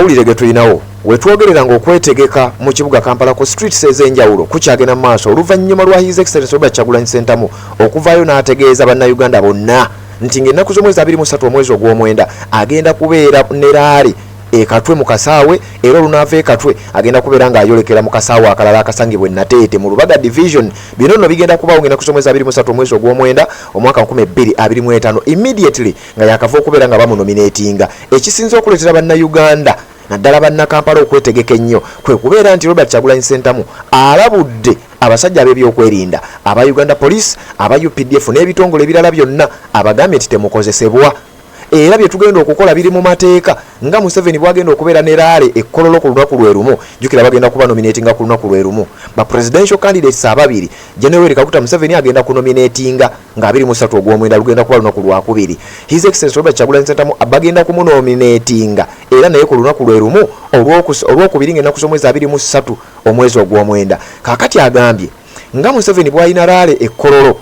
Mawulire ge tulinawo wetwogerera ng'okwetegeka mu kibuga Kampala ku streets ez'enjawulo kukyagenda mu maaso oluvannyuma lwa His Excellency Robert Kyagulanyi Ssentamu okuvaayo n'ategeeza Bannayuganda bonna nti ng'ennaku z'omwezi 23 omwezi ogw'omwenda agenda kubeera ne rally e Katwe mu Kasaawe era olunaava e Katwe agenda kubeera ng'ayolekera mu kasaawe akalala akasangibwa e Nateete mu Lubaga Division. Bino nno bigenda kubaawo ng'ennaku z'omwezi 23 omwezi ogw'omwenda omwaka 2025 immediately nga yakava okubeera nga bamunominatinga. Ekisinze okuleetera Bannayuganda naddala Bannakampala okwetegeka ennyo kwe kubeera nti Robert Kyagulanyi Ssentamu alabudde abasajja ab'ebyokwerinda aba Uganda Police, aba updf n'ebitongole ebirala byonna abagambye nti temukozesebwa era bye tugenda okukola biri mu mateeka nga Museveni bwagenda okubeera ne rally e Kololo ku lunaku lwe lumu. Jjukira bagenda kuba nominatinga ku lunaku lwe lumu ba presidential candidates ababiri. General Yoweri Kaguta Museveni agenda kunominatinga nga 23 ogw'omwenda, lugenda kuba lunaku lwakubiri. His Excellency Robert Kyagulanyi Ssentamu bagenda kumunominatinga era naye ku lunaku lwe lumu olwokubiri ng'ennaku z'omwezi 23 omwezi ogw'omwenda. Kaakati agambye nga Museveni bw'alina rally e Kololo,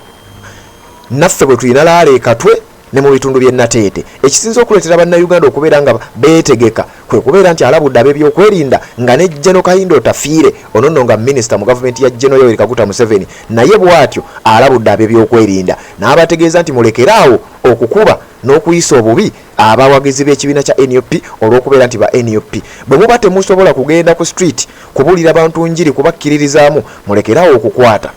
naffe bwe tulina rally e Katwe ne mu bitundu by'e Nateete. Ekisinze okuleetera Bannayuganda okubeera nga beetegeka kwe kubeera nti alabudde ab'ebyokwerinda nga ne General Kahinda Otafiire, ono nno nga minisita mu gavumenti ya General Yoweri Kaguta Museveni, naye bw'atyo alabudde ab'ebyokwerinda n'abategeeza nti mulekere awo okukuba n'okuyisa obubi abawagizi b'ekibiina kya nup olw'okubeera nti ba nup. Bwe muba temusobola kugenda ku street kubuulira bantu njiri kubakkiririzaamu, mulekere awo okukwata,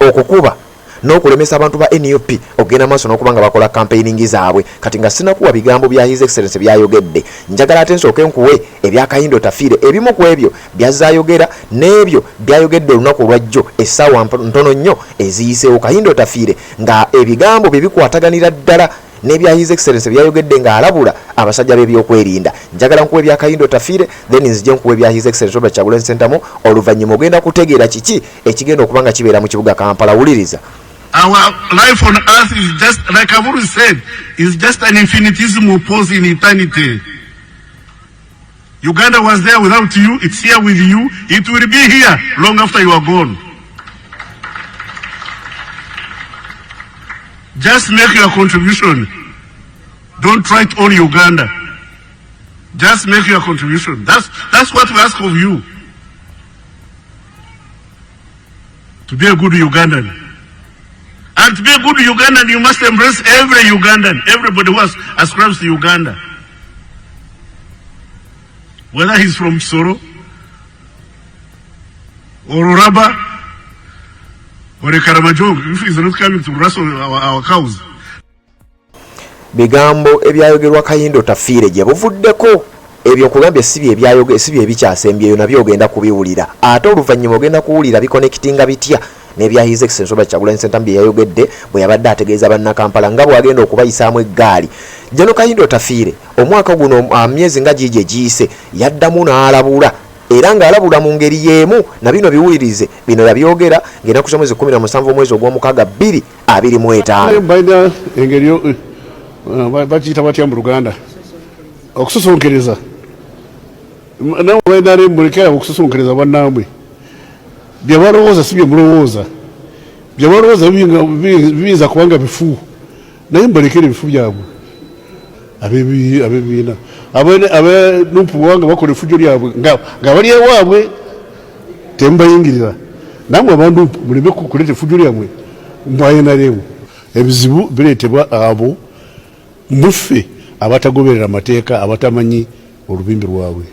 okukuba n'okulemesa abantu ba nup okugenda maaso n'okuba nga bakola campaigning zaabwe. Kati nga sinakuwa bigambo bya His Excellency byayogedde, njagala ate nsooke nkuwe ebya Kahinda Otafiire, ebimu ku ebyo byazze ayogera n'ebyo byayogedde olunaku olwajjo essaawa ntono nnyo eziyiseewo. Kahinda Otafiire nga ebigambo bye bikwataganira ddala n'ebya His Excellency byayogedde ng'alabula abasajja b'ebyokwerinda. Njagala nkuwa ebya Kahinda Otafiire, then nzije nkuwa ebya His Excellency Robert Kyagulanyi Ssentamu. Oluvannyuma ogenda kutegeera kiki ekigenda okuba nga kibeera mu kibuga Kampala. Wuliriza. Our life on earth is just, like I've always said, is just an infinitesimal pause in eternity. Uganda was there without you, it's here with you, it will be here long after you are gone. Just make your contribution. Don't try to own Uganda. Just make your contribution. That's what we ask of you. To be a good Ugandan. And to be a good Ugandan, you must embrace every Ugandan, everybody who ascribes to Uganda. Whether he's from Soro, or Uraba, or Karamajong, if he's not coming to rustle our cows. Bigambo ebyayogerwa Kahinda Otafiire gye buvuddeko. Ebyo nkugambye si bye si bye bikyasembyeyo, nabyo ogenda kubiwulira ate oluvannyuma ogenda kuwulira biconnectinga bitya n'ebya His Excellency Robert Kyagulanyi Ssentamu bye yayogedde bwe yabadde ategeeza Bannakampala nga bw'agenda okubayisaamu eggaali. General Kahinda Otafiire omwaka guno, myezi nga giigi egiyise, yaddamu n'alabula era ng'alabula mu ngeri y'emu na bino biwulirize. Bino yabyogera ng'ennaku z'omwezi 17 omwezi ogw'omukaaga 2025. Balina engeri bakiyita batya mu Luganda, okusosonkeriza. Namwe balina, mulekera okusosonkeriza bannammwe. Bye balowooza si bye mulowooza. Bye balowooza biyinza kubanga bifu, naye mubalekere ebifu byabwe. Abebiina abe NUP bwanga bakola effujjo lyabwe nga bali ewaabwe, temubayingirira. Namwe aba NUP muleme kuleeta effujjo lyammwe mu NRM. Ebizibu bireetebwa abo muffe abatagoberera amateeka, abatamanyi olubimbi lwabwe,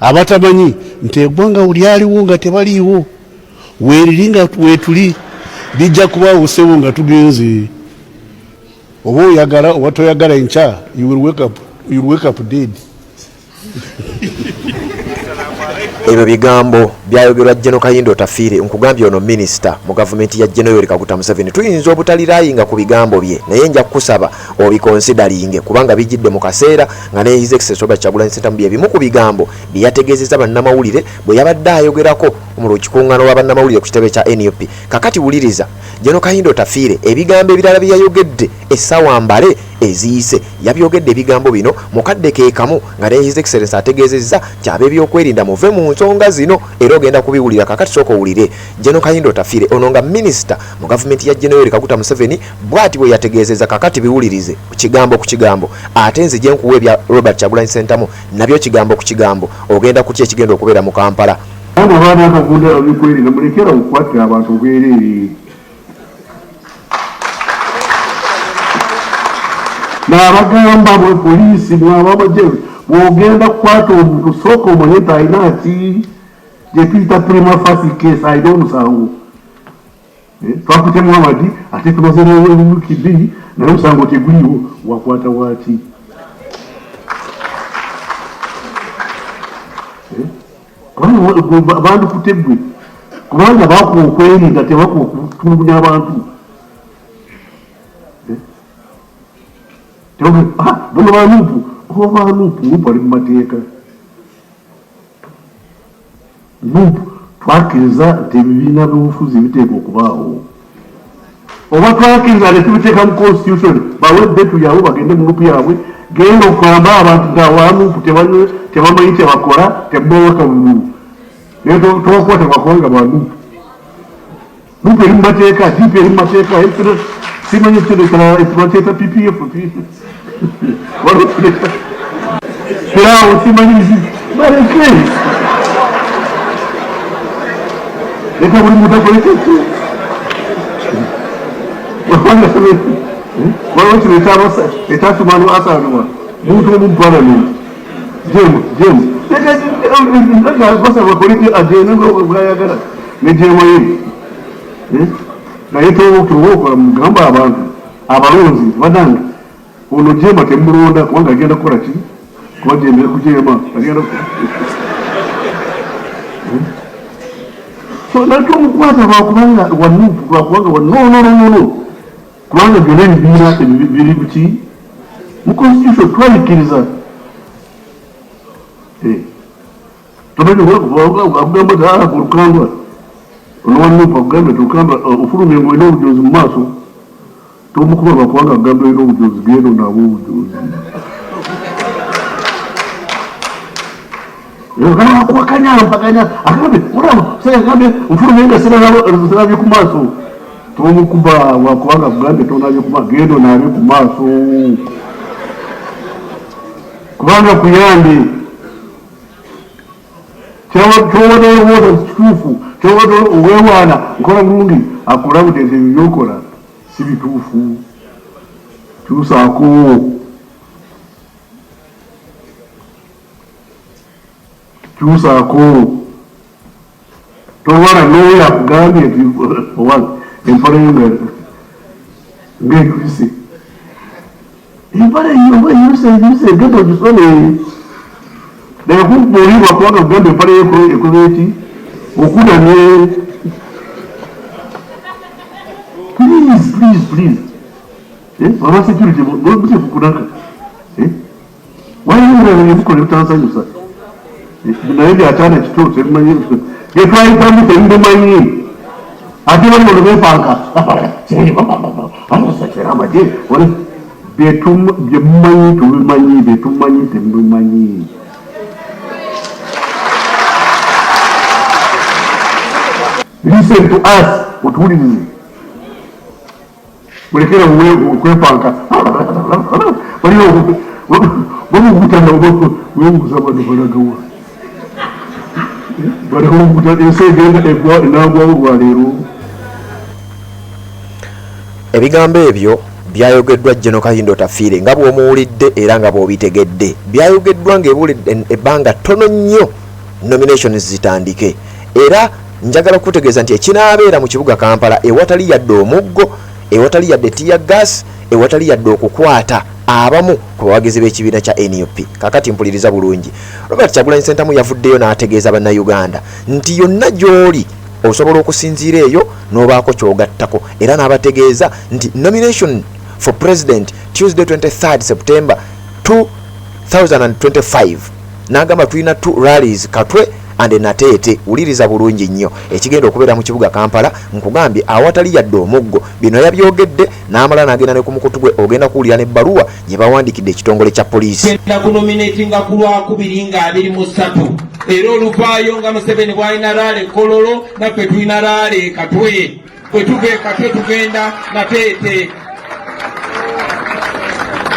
abatamanyi nti eggwanga lyaliwo nga tebaliiwo, weeriri nga weetuli, lijja kubaawo sebo nga tugenze. Oba oyagala oba toyagala, enkya you will wake up dead. Ebyo bigambo byayogerwa General Kahinda Otafiire. Nkugambye ono minisita mu gavumenti ya General Yoweri Kaguta Museveni. Tuyinza obutalirayinga ku bigambo bye, naye nja kukusaba obiconsideringe kubanga bijjidde mu kaseera nga ne His Excellency Robert Kyagulanyi Ssentamu bye bimu ku bigambo bye yategeezezza bannamawulire bwe yabadde ayogerako. mu lukikungano lwa bannamawulire ku kitebe kya nup. Kakati wuliriza General Kahinda Otafiire ebigambo ebirala bye yayogedde essaawa mbale eziyise. Yabyogedde ebigambo bino mu kadde ke kamu nga ne His Excellency ategeezezza nti ab'ebyokwerinda muve mu nsonga zino era ogenda kubiwulira. Kakati sooka owulire General Kahinda Otafiire ono nga minisita mu gavumenti ya General Yoweri Kaguta Museveni bw'ati bwe yategeezezza. Kakati biwulirize kigambo ku kigambo ate nzije nkuwe ebya Robert Kyagulanyi Ssentamu nabyo kigambo ku kigambo ogenda kutya ekigenda okubeera mu Kampala. Namwe abaana akagunda ab'ebyokwerinda mulekere awo okukwatira abantu obwereere. Nabagamba mwe poliisi mwe abamagye bw'ogenda kukwata omuntu sooka omanye nti alina ki gye tuyita prima facie case alina omusango. Eh, twakute Muhammad ate tumaze wiiki bbiri naye omusango teguliwo wakwata waaki? Eh, bandikute gwe kubanga bakuwa okwerinda tebakuwa okutulugunya abantu. Eh, ah, bano banuupu oba banuupu nuupu ali mu mateeka. Nup twakkiriza nti ebibiina by'obufuzi biteekwa okubaawo. Oba twakkiriza ne tubiteeka mu constitution, bawe ebbeetu yaabwe bagende mu nup yaabwe. Genda ogambe abantu nti aba nup tebamanyi kye bakola, temubawa kalulu. Naye tobakwata lwakubanga ba nup. Nup eri mu mateeka, DP eri mu mateeka, simanyi ekitendo ekirala bakyeta PPF, Piraawo simanyi biki, baleke. Leka buli muntu akole kyekyo. Waliwo kino ekyasumanu asanibwa muntu omu mu palamenti James, James. Leka basaba akole agende bwayagala ne gyemaye eh? Naye kyoba okola mugamba abantu abalonzi banange ono jema temulonda kubanga agenda kukola ki kuba jema kujema agenda eh? So nakyo omukwata lwakubanga wanupu lwakubanga wa no no no no kubanga byona ebibiina biri buki mu constitution twabikkiriza eh. Tomanyi akugamba nti ah, olukandwa ono wa Nup akugambye nti olukandwa eh, ofulumye ng'olina obujoozi mu maaso tomukuba lwakubanga akugambye olina obujoozi genda onaabe obujoozi akuwakanya mpakanya agambye olaba musajja agambye nfulumye nga sirabye ku maaso tomukuba lwakubanga akugambye tonabye ku maaso genda onaabe ku maaso kubanga kuyambye Kyobadde olowooza nti kituufu, kyobadde weewaana nkola bulungi, akulabudde nti ebyo by'okola si bituufu, kyusaako. Kyusaako. Tolwana n'oyo akugambye nti owange empale yo nga ng'eyulise. Empale yo oba eyulise eyulise genda ogisone. Leka kumpa oli lwakubanga akugambye empale yo ekoze eki okunamye. Please, please, please. Eh, aba security mutefukunaka. Eh? Waliwo ebirala byemukola ebitansanyusa naye byakyana kito tebimanyi byetwayitamu tebimumanyi ate bali bano bepanka amagye byemumanyi tubimanyi byetumanyi temubimanyi. Listen to us, otuwulirize. Mulekere okwepanka babuguta webuuza bano balagawa balabuguta ensi egenda enagwawo lwaleero. Ebigambo ebyo byayogeddwa General Kahinda Otafiire nga bw'omuwulidde era nga bw'obitegedde. Byayogeddwa ng'ebula ebbanga ttono nnyo nominations zitandike era Njagala kukutegeeza nti ekinaabeera mu kibuga Kampala ewatali yadde omuggo, ewatali yadde tear gas, ewatali yadde okukwata abamu ku bawagizi b'ekibiina kya nup. Kaakati mpuliriza bulungi. Robert Kyagulanyi Ssentamu yavuddeyo n'ategeeza Bannayuganda nti yonna gy'oli osobola okusinziira eyo n'obaako ky'ogattako era n'abategeeza nti nomination for president Tuesday 23 September 2025 n'agamba tulina two rallies Katwe and Nateete. Wuliriza bulungi nnyo ekigenda okubeera mu kibuga Kampala, nkugambye awatali yadde omuggo. Bino yabyogedde n'amala n'agenda ne ku mukutu gwe, ogenda kuwulira n'ebbaluwa gye bawandiikidde ekitongole kya poliisi. Genda kunominatinga ku Lwakubiri nga 23, era oluvaayo nga Museveni bw'alina rally Kololo, naffe tulina rally e Katwe. Bwe tuva e Katwe tugenda Nateete.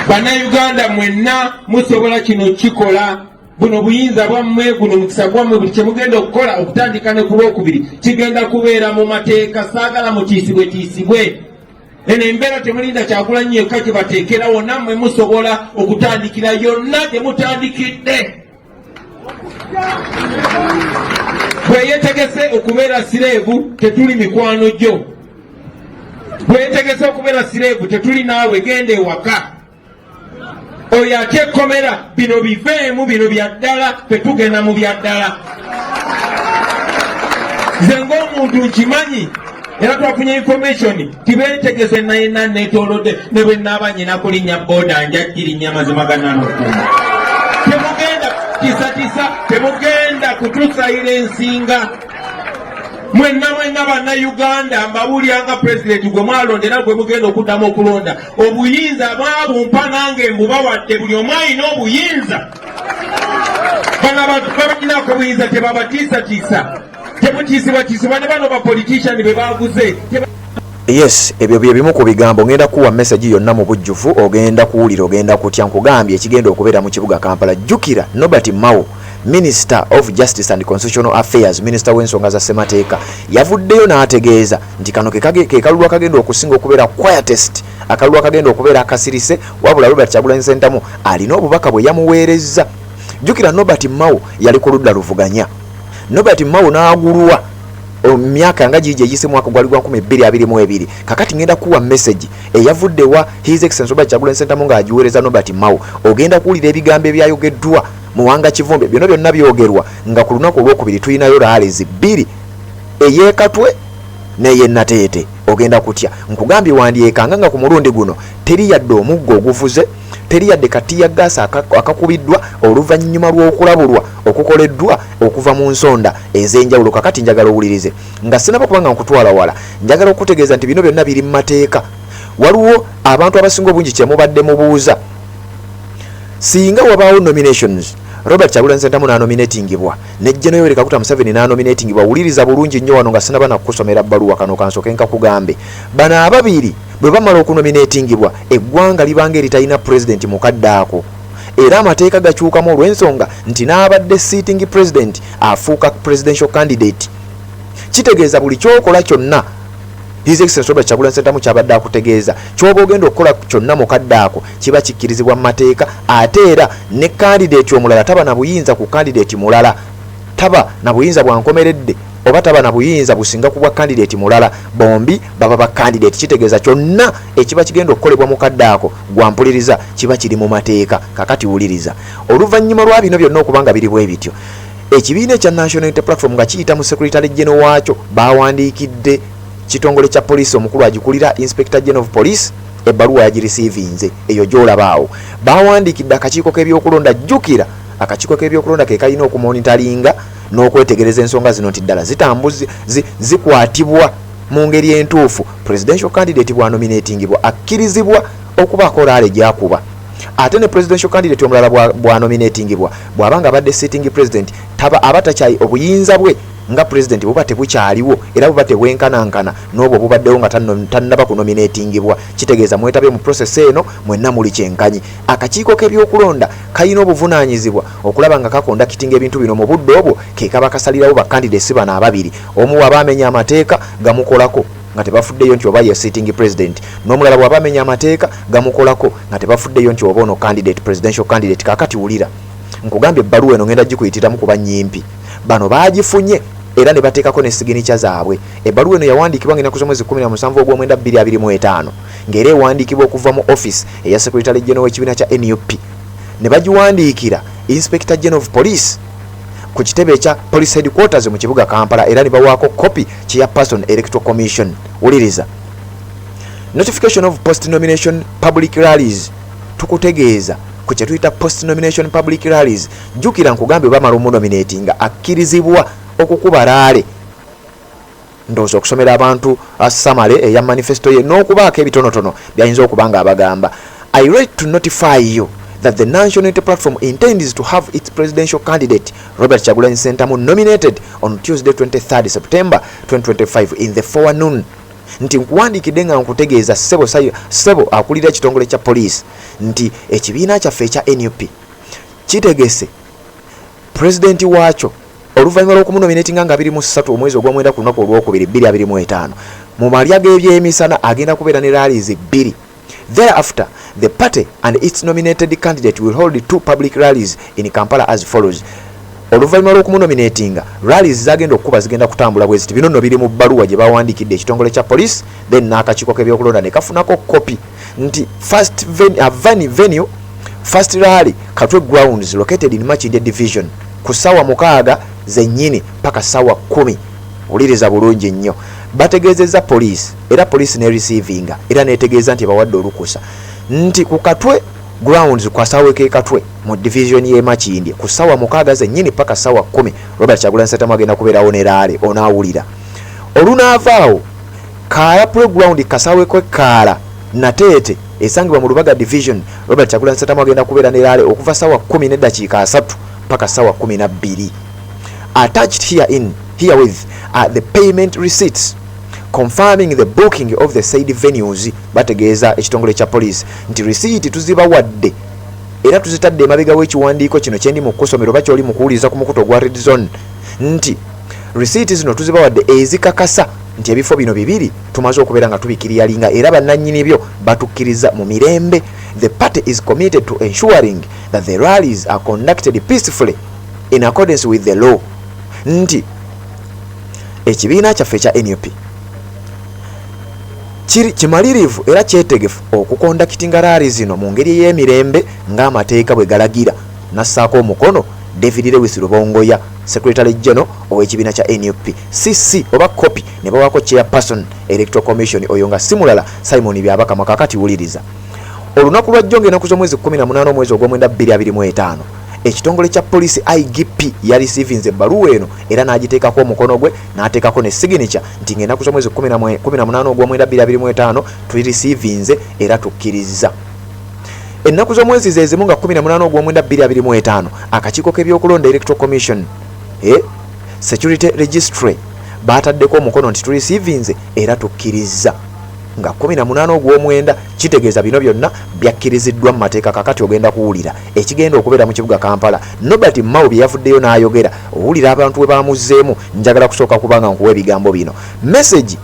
Bannayuganda mwenna musobola kino kikola. Buno buyinza bwammwe, guno mukisa gwammwe. Buli kyemugenda okukola okutandika ne ku Lwokubiri kigenda kubeera mu mateeka. Saagala mutiisibwe tiisibwe. Eno embeera temulinda Kyagulanyi yekka kyebateekerawo, nammwe musobola okutandikira yonna gye mutandikidde. Bweyetegese okubeera slave, tetuli mikwano gyo. Bweyetegese okubeera slave, tetuli naawe, genda ewaka. Oyo atya ekkomera, bino biveemu, bino bya ddala, tetugenda mu bya ddala. Nze ng'omuntu nkimanyi, era twafunye information tibeetegese nayena neetoolodde, ne bwe naaba nyina kulinnya booda nja girinnya. Mazima gananokuma, temugenda tisatisa, temugenda kutusayira ensinga. Mwenna mwenna Bannayuganda, mbabuulira nga pulezidenti gwe mwalonda era gwe mugenda okuddamu okulonda, obuyinza bwabumpa nange mbubawadde. Buli omu alina obuyinza. Bano abantu babalinako obuyinza, tebabatiisatiisa, temutiisibwatiisibwa ne bano bapolitician be baguze. Yes, ebyo bye bimu ku bigambo. Ngenda kuwa message yonna mu bujjuvu, ogenda kuwulira, ogenda kutya. Nkugambye ekigenda okubeera mu kibuga Kampala. Jjukira Norbert Mao, Minister of Justice and Constitutional Affairs, minisita w'ensonga za ssemateeka, yavuddeyo n'ategeeza nti kano ke kalulu akagenda okusinga okubeera quietest, akalulu akagenda okubeera akasirise. Wabula Robert Kyagulanyi Ssentamu alina obubaka bwe yamuweerezza. Jjukira Norbert Mao yali ku ludda luvuganya. Norbert Mao n'agulwa myaka nga giigi egiyise, mwaka gwali gwa 2022. Kakati ngenda kuwa message eyavudde wa His Excellency Robert Kyagulanyi Ssentamu ng'agiweereza Norbert Mao. Ogenda kuwulira ebigambo ebyayogeddwa Muwanga Kivumbi. Byonna byonna byogerwa nga ku lunaku olwokubiri tulinayo rallies bbiri, ey'e Katwe n'ey'e Nateete. Ogenda kutya. Nkugambye wandyekanga nga ku mulundi guno teri yadde omuggo oguvuze, teri yadde ka tear gas akakubiddwa, oluvannyuma lw'okulabulwa okukoleddwa okuva mu nsonda ez'enjawulo. Kakati njagala owulirize nga sinaba kuba nga nkutwala wala. Njagala okutegeeza nti bino byonna biri mu mateeka. Waliwo abantu abasinga obungi kyemubadde mubuuza: singa wabaawo nominations, Robert Kyagulanyi Ssentamu n'anominatingibwa ne General Yoweri Kaguta Museveni n'anominatingibwa, wuliriza bulungi nnyo wano nga sinaba nakukusomera bbaluwa. Kano kansooke nkakugambe. Bano ababiri bwe bamala okunominatingibwa, eggwanga libanga eritalina pulezidenti mukadde ako, era amateeka gakyukamu olw'ensonga nti n'abadde sitting president afuuka presidential candidate. Kitegeeza buli kyokola kyonna, His Excellency Robert Kyagulanyi Ssentamu kyabadde akutegeeza, kyoba ogenda okukola kyonna mu kadde ako kiba kikkirizibwa mu mateeka. Ate era ne candidate omulala taba na buyinza ku candidate mulala, taba na buyinza bwa nkomeredde oba taba na buyinza businga ku bwa candidate mulala. Bombi baba ba candidate. Kitegeeza kyonna ekiba kigenda okukolebwa mu kadde ako, gwampuliriza, kiba kiri mu mateeka. Kakati wuliriza, oluvannyuma lwa bino byonna okuba nga biri bwe bityo, ekibiina ekya National Unity Platform nga kiyita mu secretary general waakyo bawandiikidde kitongole kya poliisi, omukulu agikulira, Inspector General of Police. Ebbaluwa yagirisiivinze eyo gy'olaba awo. Bawandiikidde akakiiko k'ebyokulonda. Jjukira akakiiko k'ebyokulonda ke kalina okumonitaringa n'okwetegereza ensonga zino nti ddala zitambuzi zikwatibwa mu ngeri entuufu. Presidential candidate bw'anominatingibwa akkirizibwa okubaako rally gy'akuba, ate ne presidential candidate omulala bw'anominatingibwa, bw'aba nga abadde sitting president, taba aba takyayi, obuyinza bwe nga president buba tebukyaliwo era buba tebwenkanankana n'obwo obubaddewo nga tannaba kunominatingibwa. Kitegeeza mwetabye mu process eno mwenna muli kyenkanyi. Akakiiko k'ebyokulonda kalina obuvunaanyizibwa okulaba nga kaconductinga ebintu bino mu budde obwo ke kaba kasalirawo ba candidates bano ababiri. Omu bw'aba amenya amateeka, gamukolako nga tebafuddeyo nti oba ye sitting president, n'omulala bw'aba amenya amateeka, gamukolako nga tebafuddeyo nti oba ono candidate, presidential candidate. Kaakati wulira, nkugambye ebbaluwa eno ngenda gikuyitiramu kuba nnyimpi. Bano baagifunye era ne bateekako ne signature zaabwe. Ebbaluwa eno yawandiikibwa ng'ennaku z'omwezi 17 ogw'omwenda 2025, ng'era ewandiikibwa okuva mu office eya secretary general w'ekibiina kya NUP, ne bagiwandiikira Inspector General of Police ku kitebe ekya Police Headquarters mu kibuga Kampala, era ne bawaako copy Chairperson, Electoral Commission. Wuliriza: notification of post nomination public rallies. Tukutegeeza ku kye tuyita post nomination public rallies. Jjukira nkugambye bamala omunominatinga akkirizibwa okukuba rally, ndowooza okusomera abantu summary eya manifesto ye n'okubaako ebitonotono byayinza okuba nga abagamba. I write to notify you that the National Unity Platform intends to have its presidential candidate Robert Kyagulanyi Ssentamu nominated on Tuesday 23 September 2025 in the forenoon. Nti nkuwandiikidde nga nkutegeeza, ssebo, ssebo akulira ekitongole kya poliisi, nti ekibiina kyaffe ekya NUP kitegese pulezidenti waakyo oluvannyuma lw'okumunominatinga nga 23 omwezi ogwomwenda ku lunaku olwokubiri 2025 mu malya g'ebyemisana agenda kubeera ne rallies bbiri. Thereafter, the party and its nominated candidate will hold two public rallies in Kampala as follows. Oluvannyuma lw'okumunominatinga, rallies zagenda okukuba zigenda kutambula bwe ziti. Bino nno biri mu bbaluwa gye bawandiikidde ekitongole kya police, then n'akakiiko k'ebyokulonda ne kafunako kopi, nti first venue, first rally, Katwe Grounds located in Makindye Division, ku ssaawa 6 zennyini paka ssaawa 10. Wuliriza bulungi nnyo, bategeezezza poliisi era poliisi ne receivinga era netegeeza nti bawadde olukusa nti ku Katwe Grounds, ku kasaawe k'e Katwe mu division y'e Makindye, ku ssaawa 6 zennyini paka ssaawa 10, Robert Kyagulanyi Ssentamu agenda kubeerawo ne rally. Onaawulira olunaavaawo, Kaala Playground, kasaawe kw'e Kaala Nateete esangibwa mu Lubaga Division, Robert Kyagulanyi Ssentamu agenda kubeera ne rally okuva ssaawa 10 neddakiika 30 paka ssaawa 12. Attached herewith are the payment receipts confirming the booking of the said venues. Bategeeza ekitongole kya police nti risiiti tuzibawadde era tuzitadde emabega w'ekiwandiiko kino kyendi mu kusomero oba kyoli mu kuwuliriza ku mukutu ogwa Red Zone, nti risiiti zino tuzibawadde ezikakasa nti ebifo bino bibiri tumaze okubeera nga tubiclearinga era bannannyini byo batukkiriza mu mirembe. The party is committed to ensuring that the rallies are conducted peacefully in accordance with the law. Nti ekibiina kyaffe ekya NUP kiri kimalirivu era kyetegefu okuconductinga rally zino mu ngeri ey'emirembe ng'amateeka bwe galagira. Nassaako omukono David Lewis Rubongoya, Secretary General ow'ekibiina kya NUP. Cc oba copy ne bawaako Chairperson Electoral Commission, oyo nga si mulala Simon Byabakama. Kakati wuliriza, olunaku lwajjo ng'enaku z'omwezi 18 omwezi ogwomwenda 2025, ekitongole kya poliisi IGP yareceivinze ebbaluwa eno era n'agiteekako omukono gwe n'ateekako ne signature nti ng'ennaku z'omwezi 18 ogwomwenda 2025 tureceivinze era tukkiriza. Ennaku z'omwezi ze zimu nga 18 ogwomwenda 2025, akakiiko k'ebyokulonda, Electoral Commission, security registry baataddeko omukono nti tureceivinze era tukkiriza nga 18 ogwomwenda. Kitegeeza bino byonna byakkiriziddwa mu mateeka. Kakati ogenda kuwulira ekigenda okubeera mu kibuga Kampala, Nobert Mao bye yavuddeyo n'ayogera. Owulira abantu we bamuzzeemu. Njagala kusooka kubanga nkuwa ebigambo bino, message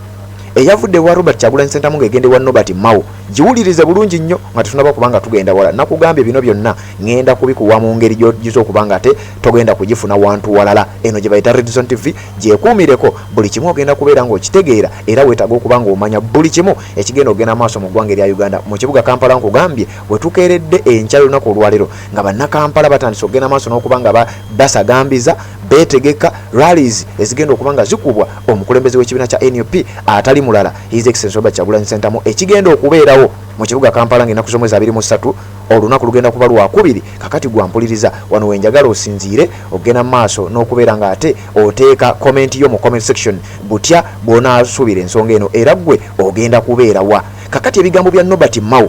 eyavudde wa Robert Kyagulanyi Ssentamu ng'egende wa Nobert Mao. Giwulirize bulungi nnyo nga tetunaba kubanga tugenda wala. Nakugambye bino byonna ŋŋenda kubikuwa mu ngeri gy'ogiza okuba nga ate togenda kugifuna wantu walala. Eno gye bayita Redson TV, gyekuumireko buli kimu ogenda kubeera ng'okitegeera, era weetaaga okuba ng'omanya buli kimu ekigenda okugenda maaso mu ggwanga erya Uganda, mu kibuga Kampala. Nkugambye wetukeeredde enkya lunaku olwaleero nga bannakampala batandise okugenda maaso n'okuba nga basagambiza, beetegeka rallies ezigenda okuba nga zikubwa omukulembeze w'ekibiina kya NUP atali mulala His Excellency Robert Kyagulanyi Ssentamu, ekigenda okubeerawo mu kibuga Kampala ng'ennaku z'omwezi 23, olunaku lugenda kuba lwakubiri. Kakati gwampuliriza wano wenjagala osinziire okugenda mu maaso n'okubeera ng'ate oteeka comment yo mu comment section, butya bw'onaasuubira ensonga eno era ggwe ogenda kubeera wa. Kakati ebigambo bya Nobert Mao,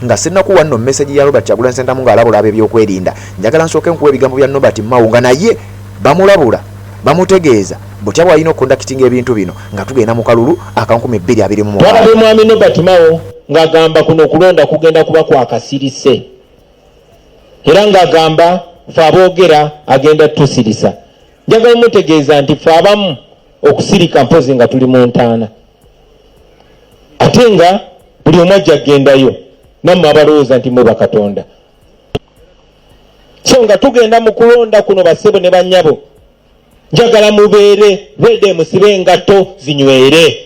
nga sinnakuwa nno message ya Robert Kyagulanyi Ssentamu ng'alabula ab'ebyokwerinda, njagala nsooke nkuwa ebigambo bya Nobert Mao nga naye bamulabula, bamutegeeza butya bw'alina okuconductinga ebintu bino nga tugenda mu kalulu aka 2026. Twalabye mwami Nobert Mao ng'agamba kuno okulonda kugenda kuba kwa kasirise, era ng'agamba fe aboogera agenda tutusirisa. Njagala mutegeeza nti fe abamu okusirika mpozi nga tuli mu ntaana, ate nga buli omu ajja kugendayo, nammwe abalowooza nti mwe bakatonda. So nga tugenda mu kulonda kuno, bassebo ne bannyabo, njagala mubeere ready, musibe engatto zinywere.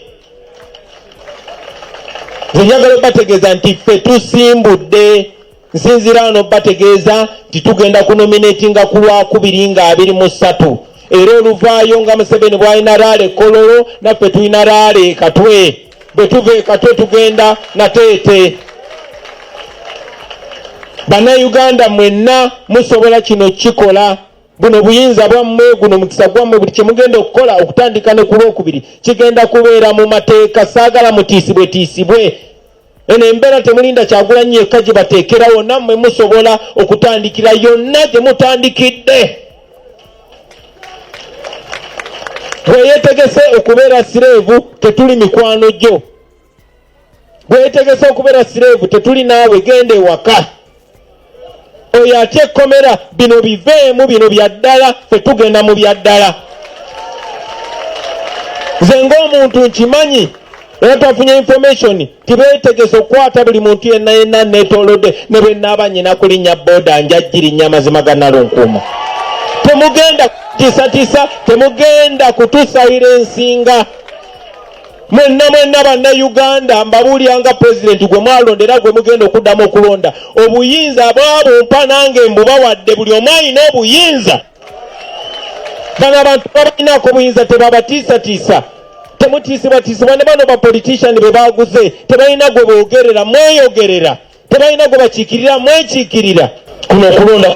Nze njagala obategeeza nti ffe tusimbudde. Nsinziira wano bategeeza nti tugenda kunominatinga ku Lwakubiri nga 23, era oluvaayo nga Museveni bw'alina rally e Kololo, naffe tulina rally e Katwe. Bwe tuva e Katwe tugenda Nateete. Bannayuganda mwenna musobola kino kikola. Buno buyinza bwammwe, guno mukisa gwammwe. Buli kyemugenda okukola okutandika ne ku Lwokubiri kigenda kubeera mu mateeka. Saagala mutiisibwetiisibwe. Eno embeera temulinda Kyagulanyi yekka gye bateekerawo, nammwe musobola okutandikira yonna gye mutandikidde. Bweyetegese okubeera sireevu, tetuli mikwano gyo. Bweyetegese okubeera sireevu, tetuli naawe, genda ewaka. Oyo atya ekkomera, bino biveemu, bino bya ddala, ffe tugenda mu bya ddala. Nze ng'omuntu nkimanyi era twafunye information tibeetegese okukwata buli muntu yenna yenna neetoolodde, ne bwe naaba nyina kulinnya booda nja girinnya. Amazima ga Nalunkuuma, temugenda kutisatisa, temugenda kutusayira ensinga. Mwenna mwenna Bannayuganda, mbabuulira nga pulezidenti gwe mwalonda era gwe mugenda okuddamu okulonda, obuyinza bwabumpa nange mbubawadde. Buli omu alina obuyinza. Bano abantu babalinaako obuyinza, tebabatiisatiisa, temutiisibwatiisibwa ne bano bapolitician be baguze. Tebalina gwe boogerera, mweyogerera. Tebalina gwe bakiikirira, mwekiikirira. Kuno okulonda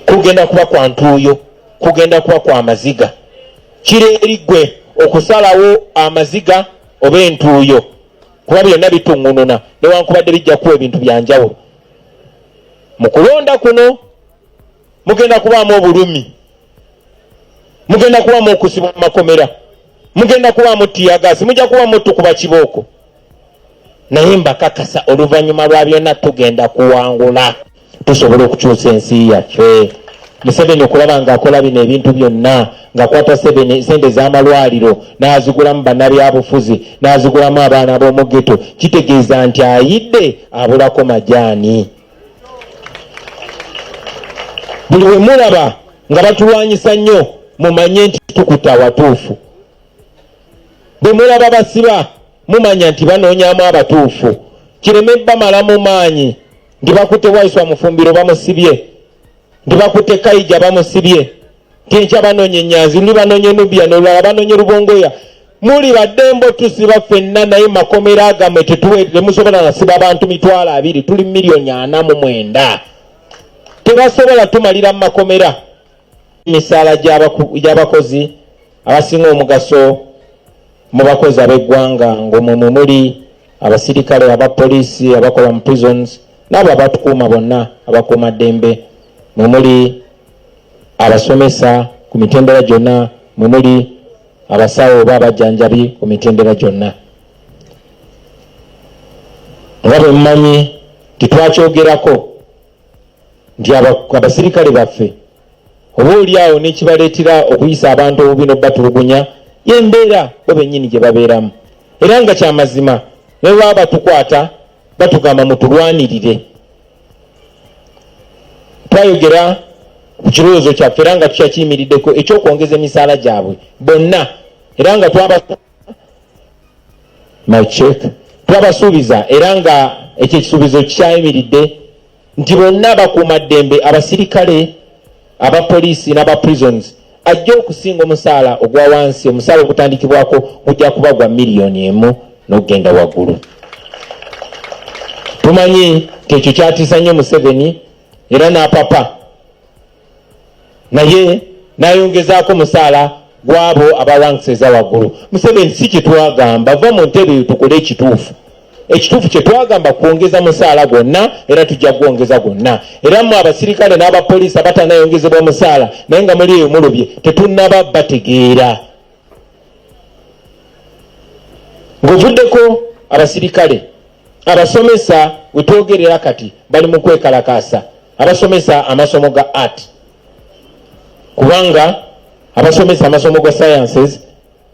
kugenda kuba kwa ntuuyo, kugenda kuba kwa maziga. Kiri eri ggwe okusalawo amaziga oba entuuyo, kuba byonna bituŋŋununa, newankubadde bijja kuwa ebintu bya njawulo. Mu kulonda kuno mugenda kubaamu obulumi, mugenda kubaamu okusibwa mu makomera, mugenda kubaamu tiyagasi, mujja kubaamu tukuba kibooko, naye mbakakasa oluvannyuma lwa byonna tugenda kuwangula, tusobola okukyusa ensi yaffe. Museveni okulaba ng'akola bino ebintu byonna, ng'akwata sente z'amalwaliro n'azigulamu bannabyabufuzi, n'azigulamu abaana b'omu ghetto, kitegeeza nti ayidde abulako majaani. Buli bwe mulaba nga batulwanyisa nnyo, mumanye nti tukutte awatuufu. Bwe mulaba basiba, mumanya nti banoonyamu abatuufu. Kireme bamalamu maanyi nti bakutte Waiswa Mufumbiro bamusibye, nti bakutte Kaija bamusibye, nti enkya banoonya Ennyanzi, luli banoonye Nubia, nolulala banoonye Lubongoya. Muli baddembe otusiba ffenna, naye makomera gammwe temusobola nasiba abantu 20,000. Tuli 49 million, tebasobola tumalira mu makomera. Emisaala gy'abakozi abasinga omugaso mu bakozi ab'eggwanga, ng'omwe mwe muli abasirikale, abapoliisi, abakola mu prisons n'abo abatukuuma bonna, abakuuma ddembe, mwe muli abasomesa ku mitendera gyonna, mwe muli abasawo oba abajjanjabi ku mitendera gyonna. Nga bwe mumanyi, titwakyogerako nti abasirikale baffe oba oli awo n'ekibaleetera okuyisa abantu obubi n'okubatulugunya y'embeera bo bennyini gye babeeramu. Era nga kyamazima, ne baba batukwata batugamba mutulwanirire. Twayogera ku kirowoozo kyaffe era nga tukyakiyimiriddeko ekyokwongeza emisaala gyabwe bonna, era nga twaba my check twabasuubiza, era nga ekyo ekisuubizo kikyayimiridde, nti bonna bakuuma ddembe, abasirikale, abapoliisi n'aba prisons, ajja okusinga omusaala ogwa wansi, omusaala ogutandikibwako gujja kuba gwa 1 million n'okugenda waggulu. Tumanyi nti ekyo kyatiisa nnyo Museveni era n'apapa, naye n'ayongezaako musaala gw'abo aba ranks eza waggulu. Museveni, si kyetwagamba, va mu ntebe tukole ekituufu. Ekituufu kyetwagamba kwongeza musaala gwonna, era tujja gwongeza gwonna. Era mmwe abasirikale n'abapoliisi abatanayongezebwa musaala naye nga muli eyo mulubye, tetunnaba bategeera. Ng'ovuddeko abasirikale, abasomesa wetwogerera kati bali mu kwekalakaasa, abasomesa amasomo ga art, kubanga abasomesa amasomo ga sciences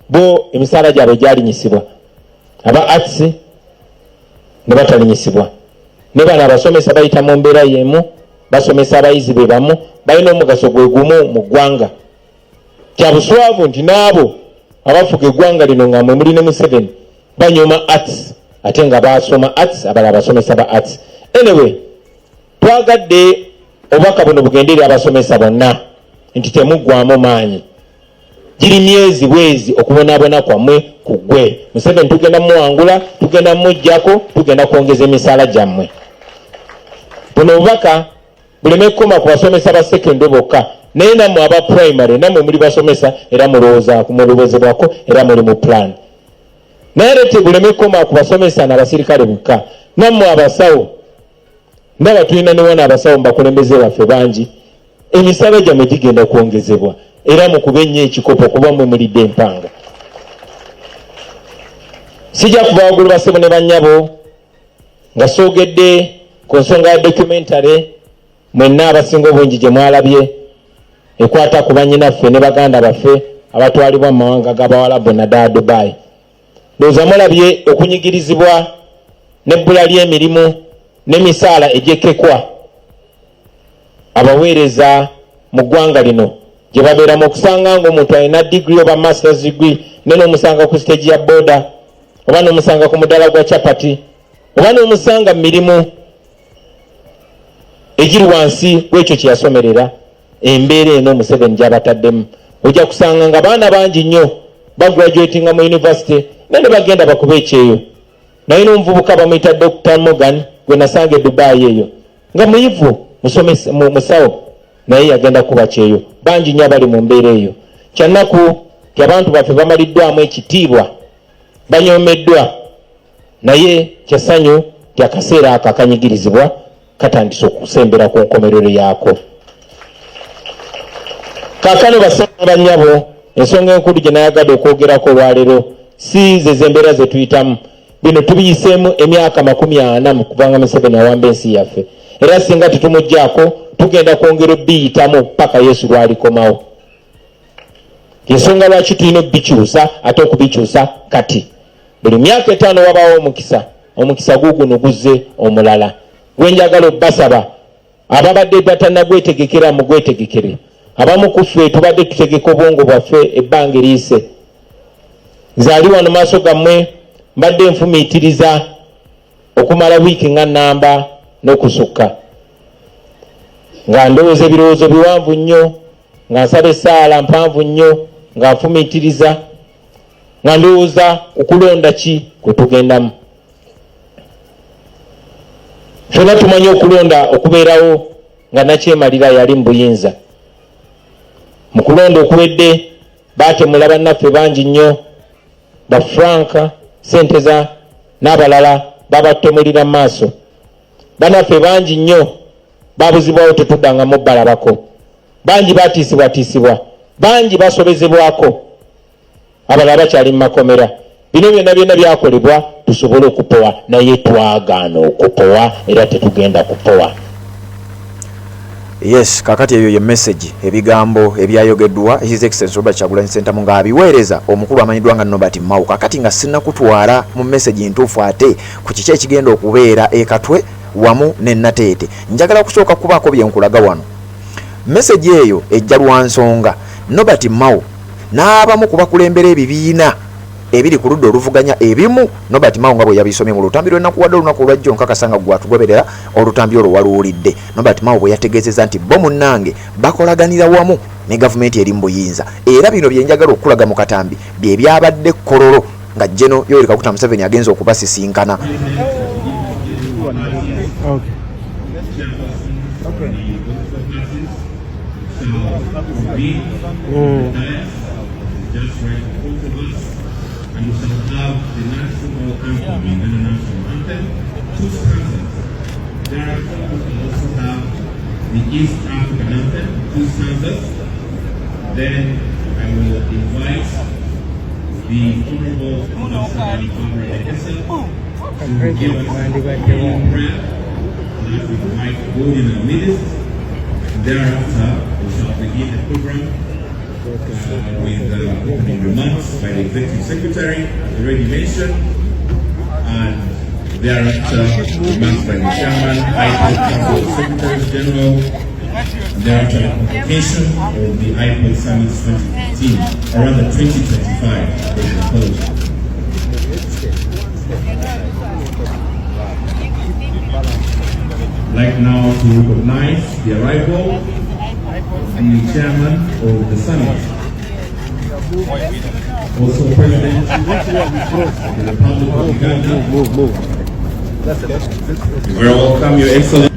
bo emisaala gyabwe gyalinyisibwa, aba arts ne batalinyisibwa. Ne bano abasomesa bayita mu mbeera y'emu, basomesa abayizi be bamu, balina omugaso gwe gumu mu ggwanga. Kya buswavu nti n'abo abafuga eggwanga lino, nga mwe muli ne Museveni, banyoma arts ate nga basoma arts, abalala basomesa ba arts. Anyway, twagadde obubaka buno bugende eri abasomesa bonna nti temuggwamu maanyi. Giri myezi bwezi okubonaabona kwammwe kuggwe. Museveni tugenda muwangula, tugenda mumuggyako, tugenda kwongeza emisaala gyammwe. Buno obubaka buleme kukoma ku basomesa ba secondary bokka, naye nammwe aba primary nammwe muli basomesa era mulowoozebwako era muli mu plan. Naye ate tebuleme kukoma ku basomesa n'abasirikale bokka, nammwe abasawo, ndaba tulina ne wano abasawo mu bakulembeze baffe bangi, emisaala gyammwe gigenda kwongezebwa era mukube nnyo ekikopo kuba mmwe mulidde empanga. Sijja kuva waggulu bassebo ne bannyabo nga soogedde ku nsonga ya documentary mwenna abasinga obungi gye mwalabye ekwata ku bannyinaffe ne baganda baffe abatwalibwa mu mawanga g'Abawalabu naddala Dubai. Ndowooza mulabye okunyigirizibwa n'ebbula ly'emirimu n'emisaala egyekekwa abaweereza mu ggwanga lino gye babeeramu, okusanga ng'omuntu alina digiri oba masters degree ne n'omusanga ku siteegi ya boda oba n'omusanga ku mudaala gwa chapati oba n'omusanga mu mirimu egiri wansi w'ekyo kye yasomerera. Embeera eno Museveni gy'abataddemu, ojja kusanga nga baana bangi nnyo bagraduatinga mu university naye ne bagenda bakuba ekyeyo. Naye n'omuvubuka bamuyita Dr Morgan gwe nasanga e Dubai eyo nga muyivu, musawo, naye yagenda kuba kyeyo. Bangi nnyo abali mu mbeera eyo. Kyannaku nti abantu baffe bamaliddwamu ekitiibwa, banyoomeddwa, naye kyessanyu nti akaseera ako akanyigirizibwa katandise okusembera ku nkomerero yaako. Kaakano bassebo bannyabo, ensonga enkulu gye nayagadde okwogerako olwaleero si ze zembeera ze tuyitamu. Bino tubiyiseemu emyaka 40 mu kubanga Museveni awamba ensi yaffe, era singa tetumuggyaako tugenda kwongera obiyitamu paka Yesu lwalikomawo. Ensonga lwaki tulina obikyusa, ate okubikyusa kati, buli myaka 5 wabaawo omukisa. Omukisa guuguno guzze omulala gwenjagala obbasaba ababadde batannagwetegekera mugwetegekere. Abamu ku ffe tubadde tutegeka obwongo bwaffe ebbanga eriyise. Nze ali wano maaso gammwe mbadde nfumiitiriza okumala wiiki nga nnamba n'okusukka, nga ndowooza ebirowoozo biwanvu nnyo, nga nsaba essaala mpanvu nnyo, nga nfumiitiriza, nga ndowooza okulonda ki kwe tugendamu. Ffenna tumanyi okulonda okubeerawo nga nakyemalira yali mu buyinza. Mu kulonda okuwedde baatemula bannaffe bangi nnyo, ba Frank Senteza n'abalala babatemulira mu maaso. Bannaffe bangi nnyo babuzibwawo, tetuddangamu balabako. Bangi batiisibwatiisibwa, bangi basobezebwako, abalala bakyali mu makomera. Bino byonna byonna byakolebwa tusobole okupowa, naye twagaana okupowa era tetugenda kupowa. Yes, kakati eyo ye message, ebigambo ebyayogeddwa His Excellency Robert Kyagulanyi Ssentamu ng'abiweereza omukulu amanyiddwa nga Norbert Mao. Kakati nga sinnakutwala mu message ntuufu ate ku kiki ekigenda okubeera e Katwe wamu ne Nateete, njagala kusooka kubaako bye nkulaga wano. Message eyo ejja lwa nsonga Norbert Mao n'abamu ku bakulembera ebibiina ebiri ku ludda oluvuganya ebimu. Norbert Mao nga bwe yabisomye mu lutambi lwe nakuwadde olunaku olwajjo, nkakasa nga gwe atugoberera olutambi olwo waluwulidde, Norbert Mao bwe yategeezezza nti bo munnange bakolaganira wamu ne gavumenti eri mu buyinza. Era bino bye njagala okukulaga mu katambi bye byabadde Kololo nga General Yoweri Kaguta Museveni agenze okubasisinkana. Okay. Okay. And we shall have the national anthem, the Uganda national anthem, two stanzas. Thereafter, we shall also have the East African anthem, two stanzas. Then I will invite the Honorable Ambassador Barbara Ekesa to give us a prayer that we might go in our midst. Thereafter, we shall begin the program with opening remarks by the Executive Secretary, as already mentioned, and thereafter remarks by the Chairman, IPOD Council of Secretaries General, and thereafter the convocation of the IPOD Summit 2015, or rather 2025, they propose. I'd like now to recognize the arrival of the chairman of the summit, also President of the Republic of Uganda. Move, move. You're very welcome, Your Excellency.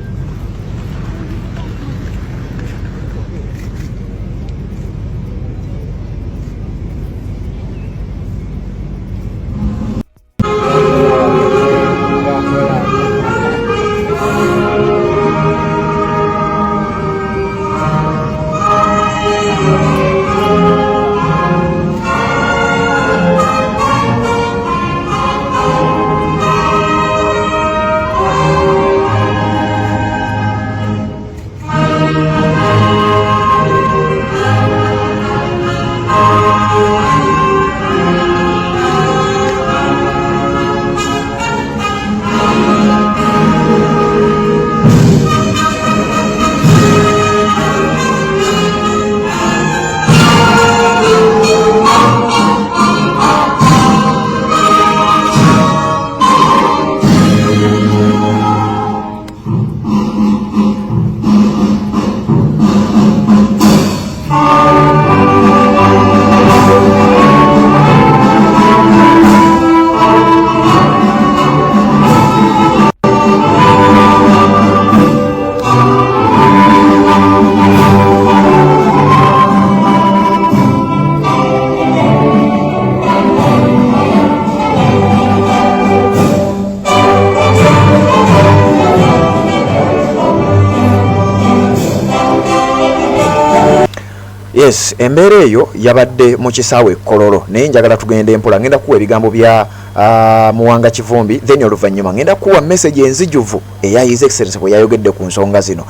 Yes, embeera eyo yabadde mu kisaawe Kololo, naye njagala tugende empola. Ngenda kuwa ebigambo bya Muwanga Kivumbi, then oluvannyuma ngenda kuwa message enzijuvu eya His Excellency bwe yayogedde ku nsonga zino.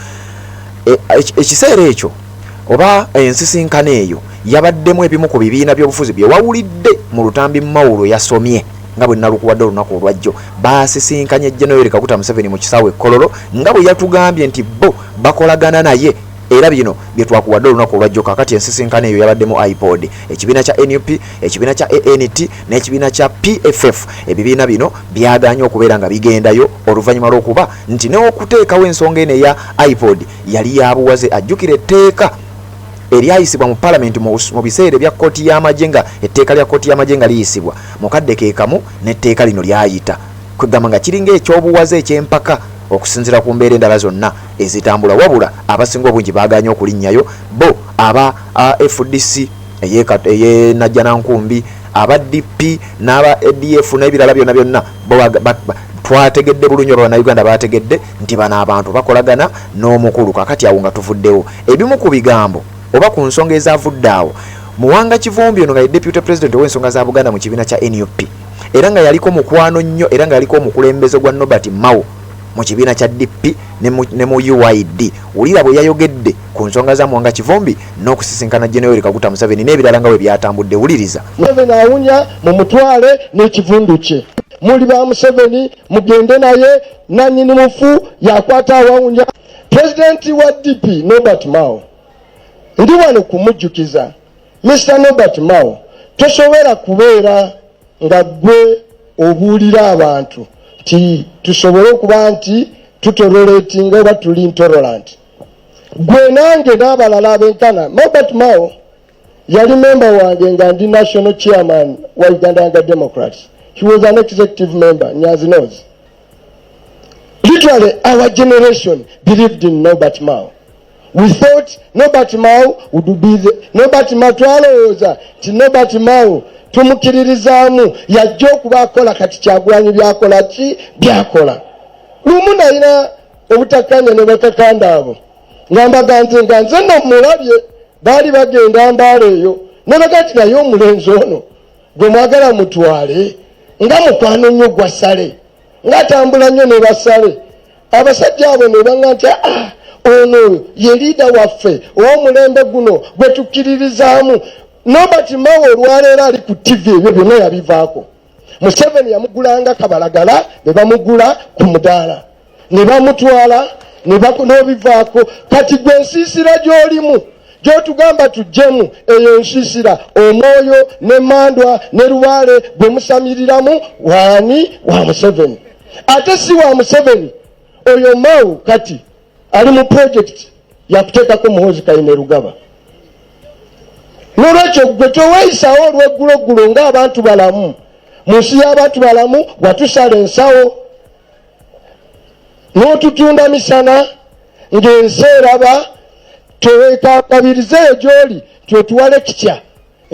Ekiseera ekyo oba ensisinkano eyo yabaddemu ebimu ku bibiina by'obufuzi bye wawulidde mu lutambi Mawulo yasomye nga bwe nalukuwadde olunaku olwajjo. Baasisinkanye General Yoweri Kaguta Museveni mu kisaawe Kololo nga bwe yatugambye nti bo bakolagana naye, era bino bye twakuwadde olunaku olwajjo. Kakati ensisinkano eyo yabaddemu IPOD, ekibiina kya NUP, ekibiina kya ANT n'ekibiina kya PFF. Ebibiina bino byagaanye okubeera nga bigendayo oluvannyuma lw'okuba nti n'okuteekawo ensonga eno eya IPOD yali ya buwaze. Ajjukira etteeka eryayisibwa mu palamenti mu biseera ebya kkooti y'amagye, nga etteeka lya kkooti y'amagye nga liyisibwa mu kadde ke kamu n'etteeka lino lyayita, kwegamba nga kiringa ekyobuwaze eky'empaka okusinziira ku mbeera endala zonna ezitambula. Wabula abasinga obungi baagaanye okulinnyayo. Bo aba FDC eye Najjanankumbi, aba DP n'aba ADF n'ebirala byonna byonna, bo twategedde bulungi, oba Bannayuganda bategedde nti bano abantu bakolagana n'omukulu. Kakati awo nga tuvuddewo, ebimu ku bigambo oba ku nsonga ezavudde awo, Muwanga Kivumbi ono nga ye deputy president ow'ensonga za Buganda mu kibiina kya NUP, era nga yaliko mukwano nnyo, era nga yaliko omukulembeze gwa Norbert Mao mu kibiina kya DP ne mu UYD, wulira bwe yayogedde ku nsonga za Muwanga Kivumbi n'okusisinkana General Yoweri Kaguta Museveni n'ebirala nga bwe byatambudde. Wuliriza. Museveni awunya, mumutwale n'ekivundu kye. Muli ba Museveni, mugende naye. Nanyini mufu yakwata awawunya. Pulezidenti wa DP Norbert Mao, ndi wano kumujjukiza. Mr Norbert Mao, tosobola kubeera nga gwe obuulira abantu nti tusobole okuba nti tutoleratinga oba tuli intolerant, gwe nange n'abalala abenkana. Norbert Mao yali memba wange nga ndi national chairman wa Uganda Young Democrats. He was an executive member. Nyanzi knows. Literally, our generation believed in Norbert Mao. We thought Norbert Mao would be the Norbert Mao. Twalowooza nti Norbert Mao tumukiririzaamu, yajja okuba akola kati Kyagulanyi byakola ki byakola. Lumu nalina obutakkanya ne bakakanda abo nga mbaga nti nga nze nno mulabye, baali bagenda mbaala eyo, nebaga nti naye omulenzi ono gwe mwagala mutwale nga mukwano nnyo gwa Sale, ng'atambula nnyo ne basale. Abasajja abo ne baŋŋa nti ah, ono ye leader waffe ow'omulembe guno gwe tukkiririzaamu. Norbert Mao olwaleero ali ku TV, ebyo byonna yabivaako. Museveni yamugulanga kabalagala, ne bamugula ku mudaala ne bamutwala n'obivaako. Kati gwe ensiisira gy'olimu gy'otugamba tuggyemu eyo ensiisira, omwoyo ne mandwa ne lubaale gwe musamiriramu waani? Wa Museveni, ate si wa Museveni. Oyo Mao kati ali mu project yakuteekako Muhoozi Kainerugaba. Nolwekyo gwe toweeyisawo olw'egguloggulo ng'abantu balamu mu nsi y'abantu balamu. Watusala ensawo n'otutunda misana ng'ensi eraba. Twekakabirizeeyo gy'oli twetuwale kitya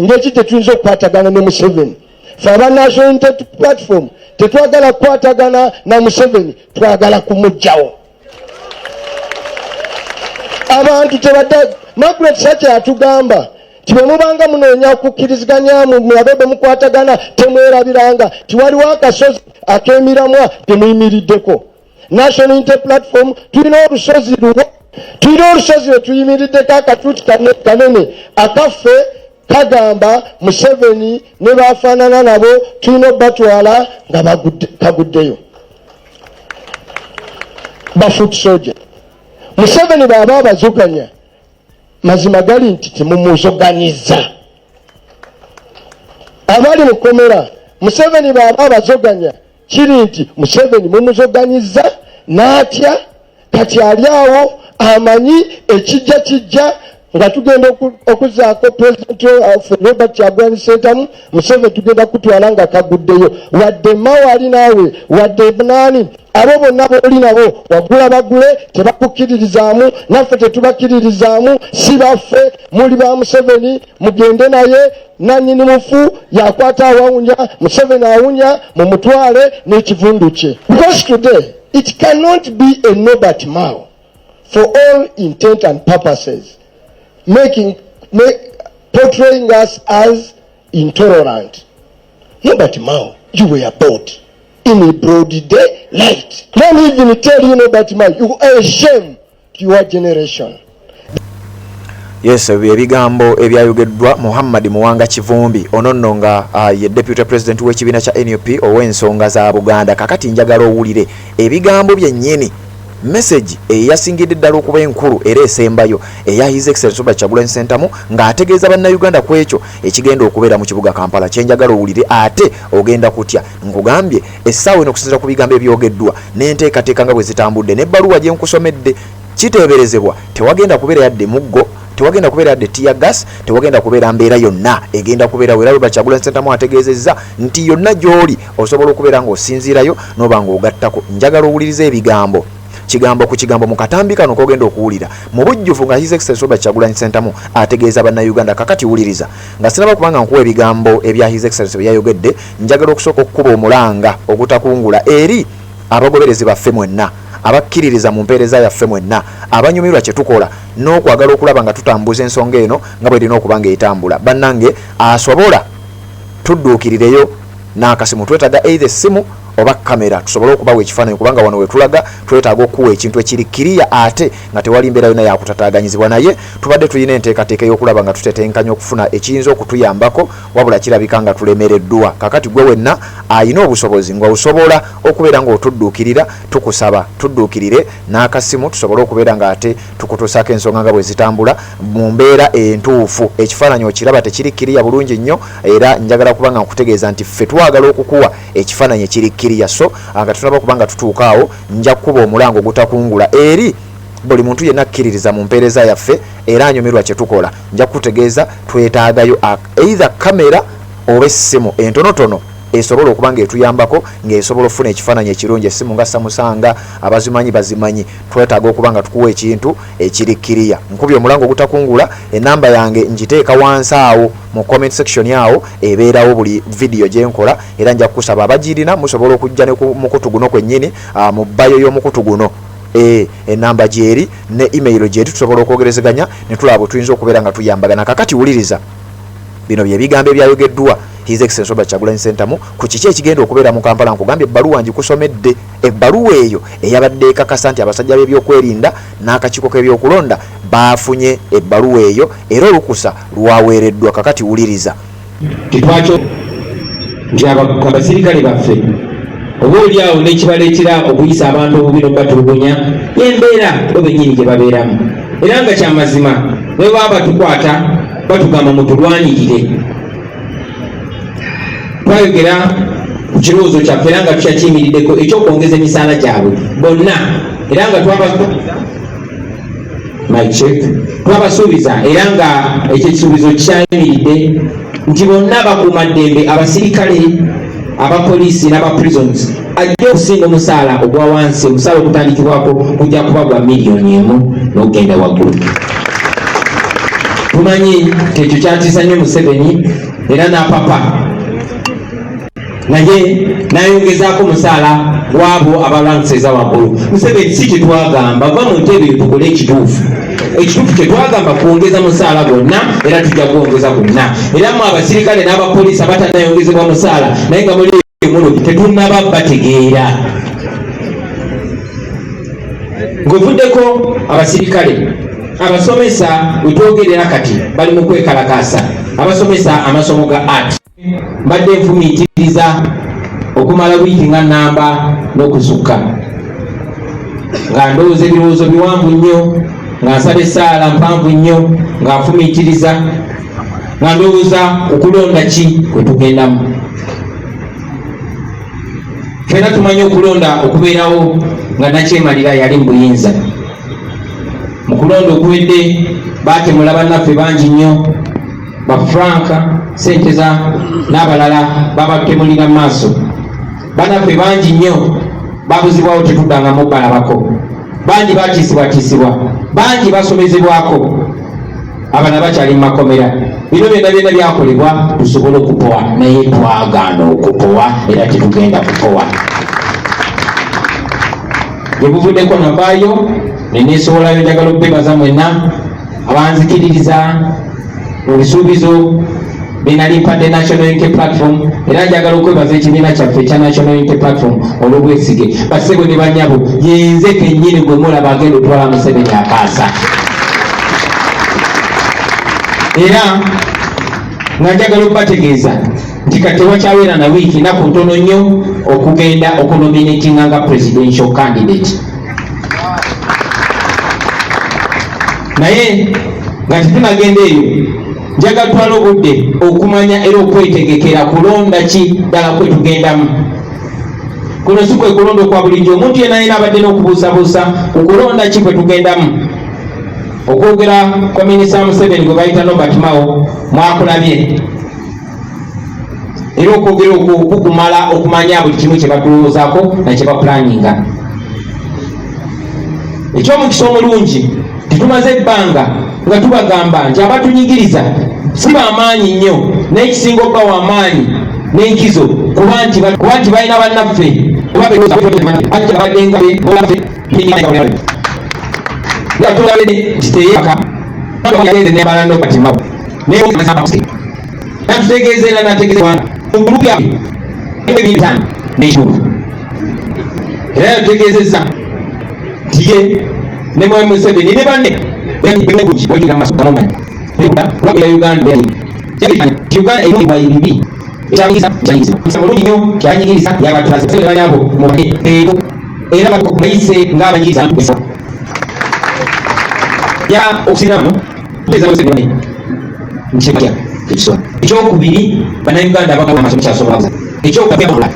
ngeki tetuyinza okukwatagana ne Museveni. Fe aba National Unity Platform tetwagala kukwatagana na Museveni, twagala kumugjawo. Abantu tebadde. Margaret Thatcher yatugamba nti bwe mubanga munoonya kukkiriziganya mulabe bwe mukwatagana, temwerabiranga tiwaliwo akasozi ak'emiramwa temuyimiriddeko. National Unity Platform tulina olusozi luwo, tulina olusozi lwe tuyimiriddeko, akatuuti kanene akaffe kagamba Museveni ne bafaanana nabo tulina obatwala nga kaguddeyo. Ba foot soldier Museveni bw'aba abazuganya, mazima gali nti temumuzoganyiza. Abali mukomera Museveni bw'aba abazoganya, kiri nti Museveni mumuzoganyiza n'atya. Kati ali awo amanyi ekijja kijja nga tugenda okuzaako pulezidenti waffe Robert Kyagulanyi Sentamu. Museveni tugenda kutwala nga kaguddeyo. Wadde Mao ali naawe, wadde naani, abo bonna booli nabo wagula bagule, tebakukkiririzaamu, naffe tetubakkiririzaamu. Si baffe, muli ba Museveni, mugende naye. Nanyini mufu yakwata awawunya. Museveni awunya, mumutwale n'ekivundu kye, because today it cannot be a Norbert Mao for all intent and purposes making make, portraying us as intolerant. Norbert Mao, you were bought in a broad day light. Let me even tell you, Norbert Mao, you are a shame to your generation. Yes, ebyo ebigambo ebyayogeddwa Muhammad Muwanga Kivumbi, ono nno nga ye deputy president w'ekibiina kya NUP ow'ensonga za Buganda. Kakati njagala owulire ebigambo byennyini, message eyasingidde ddala okuba enkulu era esembayo eya His Excellency Robert Kyagulanyi Ssentamu ng'ategeeza Bannayuganda ku ekyo ekigenda okubeera mu kibuga Kampala. Kyenjagala owulire, ate ogenda kutya. Nkugambye essaawa eno, okusinziira ku bigambo ebyogeddwa n'enteekateeka nga bwe zitambudde n'ebbaluwa gye nkusomedde, kiteeberezebwa tewagenda kubeera yadde muggo, tewagenda kubeera yadde tear gas, tewagenda kubeera mbeera yonna egenda kubeerawo. Era Robert Kyagulanyi Ssentamu ategeezezza nti yonna gy'oli osobola okubeera ng'osinziirayo n'oba ng'ogattako. Njagala owulirize ebigambo kigambo ku kigambo mu katambi kano kogenda okuwulira mu bujjuvu nga His Excellency Robert Kyagulanyi Ssentamu ategeeza Bannayuganda. Kakati wuliriza, nga sinaba kubanga nkuwa ebigambo ebya His Excellency bye yayogedde, njagala okusooka okukuba omulanga ogutakungula eri abagoberezi baffe mwenna abakkiririza mu mpeereza yaffe, mwenna abanyumirwa kye tukola n'okwagala okulaba nga tutambuza ensonga eno nga bwe erina okuba ng'etambula. Bannange, asobola tudduukirireyo n'akasimu. Twetaaga either essimu oba kamera tusobole okubawa ekifaananyi, kubanga wano wetulaga twetaaga okuwa ekintu ekiri kiriya ate nga tewali mbeera yonna yakutataaganyizibwa. Naye tubadde tulina enteekateeka ey'okulaba nga tutetenkanya okufuna ekiyinza okutuyambako, wabula kirabika nga tulemereddwa. Kakati gwe wenna ayina obusobozi nga osobola okubeera ng'otudduukirira, tukusaba tudduukirire n'akasimu tusobole okubeera nga ate tukutuusaako ensonga nga bwe zitambula mu mbeera entuufu. Ekifaananyi okiraba tekiri kiriya bulungi nnyo, era njagala kuba nga nkutegeeza nti ffe twagala okukuwa ekifaananyi ekiri kiriya. So nga tunaba kuba nga tutuuka awo, nja kukuba omulango ogutakungula eri buli muntu yenna akkiririza mu mpeereza yaffe era anyumirwa kye tukola. Nja kukutegeeza twetaagayo either kamera oba essimu entonotono esobola okuba ng'etuyambako ng'esobola okufuna ekifaananyi ekirungi. Essimu nga Samsung, abazimanyi bazimanyi. Twetaaga okuba nga tukuwa ekintu ekiri kiriya. Nkubye omulango ogutakungula. Enamba yange ngiteeka wansi awo mu comment section, awo ebeerawo buli vidiyo gyenkola, era nja kukusaba abagirina musobola okujja ne ku mukutu guno kwennyini, mu bio y'omukutu guno enamba gyeri ne email gyeri, tusobola okwogerezeganya ne tulaba bwe tuyinza okubeera nga tuyambagana. Kakati wuliriza, bino bye bigambo ebyayogeddwa His Excellency Robert Kyagulanyi Ssentamu ku kiki ekigenda okubeera mu Kampala. Nkugambye ebbaluwa ngikusomedde, ebbaluwa eyo eyabadde ekakasa nti abasajja b'ebyokwerinda n'akakiiko k'ebyokulonda baafunye ebbaluwa eyo era olukusa lwaweereddwa. Kakati wuliriza. Tetwakyo nti abasirikale baffe oba oli awo n'ekibaleetera okuyisa abantu obubi n'okubatulugunya y'embeera bo bennyini gye babeeramu, era nga kyamazima ne baba batukwata batugamba mutulwanirire. Twayogera ku kirowoozo kyaffe era nga tukyakiyimiriddeko ekyokwongeza emisaala gyabwe bonna, era nga twabasuubiza, mic check, twabasuubiza era nga ekyo ekisuubizo kikyayimiridde nti bonna bakuumaddembe, abasirikale, abapoliisi n'aba prisons, ajja okusinga omusaala ogwa wansi, omusaala ogutandikibwako gujja kuba gwa 1 million n'okugenda waggulu. Tumanyi nti ekyo kyatiisa nnyo Museveni era n'apapa, naye nayongezaako omusaala gwabo aba ranks eza waggulu. Museveni, si kyetwagamba, va mu ntebe tukole ekituufu. Ekituufu kyetwagamba kwongeza musaala gwonna, era tujja gwongeza gwonna. Era mu abasirikale n'abapoliisi abatanayongezebwa musaala naye nga muli muno, tetunnaba bategeera. Ng'ovuddeko abasirikale, abasomesa wetwogerera kati bali mu kwekalakaasa, abasomesa amasomo ga art. Mbadde nfumiitiriza okumala wiiki nga namba n'okusukka, nga ndowooza ebirowoozo biwanvu nnyo, nga nsaba essaala mpanvu nnyo, nga nfumiitiriza, nga ndowooza okulonda ki kwe tugendamu. Ffena tumanyi okulonda okubeerawo nga nakyemalira yali mu buyinza. Mu kulonda okuwedde baatemula bannaffe bangi nnyo, ba Frank Senteza n'abalala, babatemulira mu maaso. Bannaffe bangi nnyo babuzibwawo, tetuddangamu balabako. Bangi batiisibwatiisibwa, bangi basomezebwako, abalala bakyali mu makomera. Bino byonna byonna byakolebwa tusobole okupowa, naye twagaana okupowa era tetugenda kupowa. Gye buvuddeko navaayo neneesowolayo. Njagala okubebaza mwenna abanzikiririza. Mu bisuubizo bye nali mpadde National Unity Platform, era njagala okwebaza ekibiina kyaffe ekya National Unity Platform olw'obwesige. Bassebo ne bannyabo, yenze kennyini gwe mulaba agenda otwala Museveni akaasa. Era nga njagala okubategeeza nti kati tewakyabeera na wiiki naku ntono nnyo okugenda okunominatinga nga presidential candidate. Naye nga tetunagenda eyo, njagala twala obudde okumanya era okwetegekera kulonda ki ddala kwe tugendamu. Kuno si kwe kulonda okwa bulijjo. Omuntu yenna yena abadde n'okubuusabuusa ku kulonda ki kwe tugendamu. Okwogera kwa minisita Museveni gwe bayita Norbert Mao mwakulabye, era okwogera okwo kukumala okumanya buli kimu kye batulowoozaako na kye bapulaninga. Eky'omukisa omulungi, tetumaze ebbanga nga tubagamba nti abatunyigiriza si bamaanyi nnyo, naye ekisinga okuba wamaanyi n'enkizo kuba nti balina bannaffe natutegeeza era nategeeza era yatutegeezezza nti ye ne Mwami Museveni ne banne Uganda Uganda ebibi mulungi nnyo kyanyigiriza yabatulaabo era bayise ng'abanyigiriza ya okusiramu ekyokubiri bannayuganda abakyasobola ekyokuaula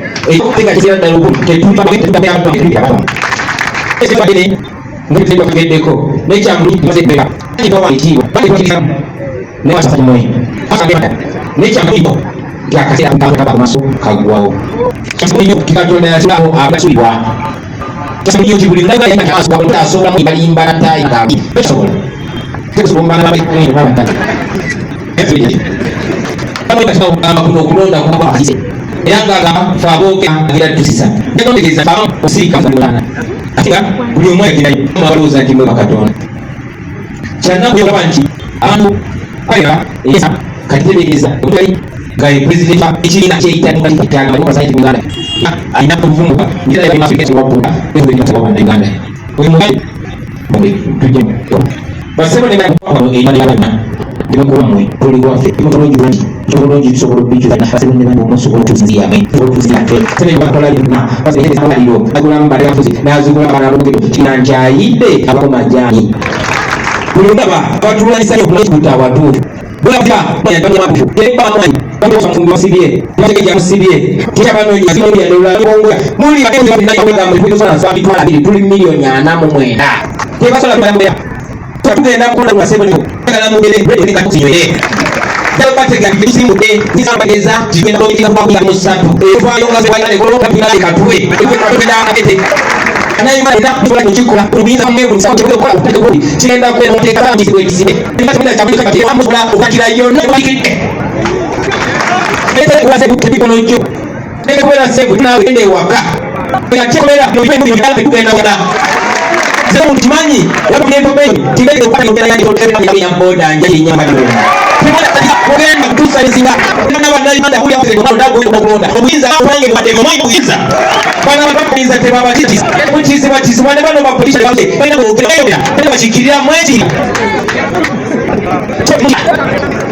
ekyokugeddeko nekyamulungi akaseera maaso kaggwawo. Katonda yasulawo abasulibwa kuno okulonda era ng'agamba fe aboogera tusisa ntegeeza osirika ate nga buli omu ayagirayo abalowooza nti mwe bakatonda. Kyanaku olaba nti abantu kwaleka esa kati tebeereza obutali nga ye pulezidenti ekibiina kyeyita Uganda alina okuvumbuka Uganda basebo ne emakubammwe tuli waffe bulungi bulungi bulungi tusobola okubijuza basebo ne bano musobola okutuzinziyamwe tusobola okuzinziyaffe agulamu balafuzi n'azigula abalabogero kinankyayidde abakomajani buli ndaba abatulwanyisa okuta awatuufu tuli miliyoni 49 tebasobola tugenda kukola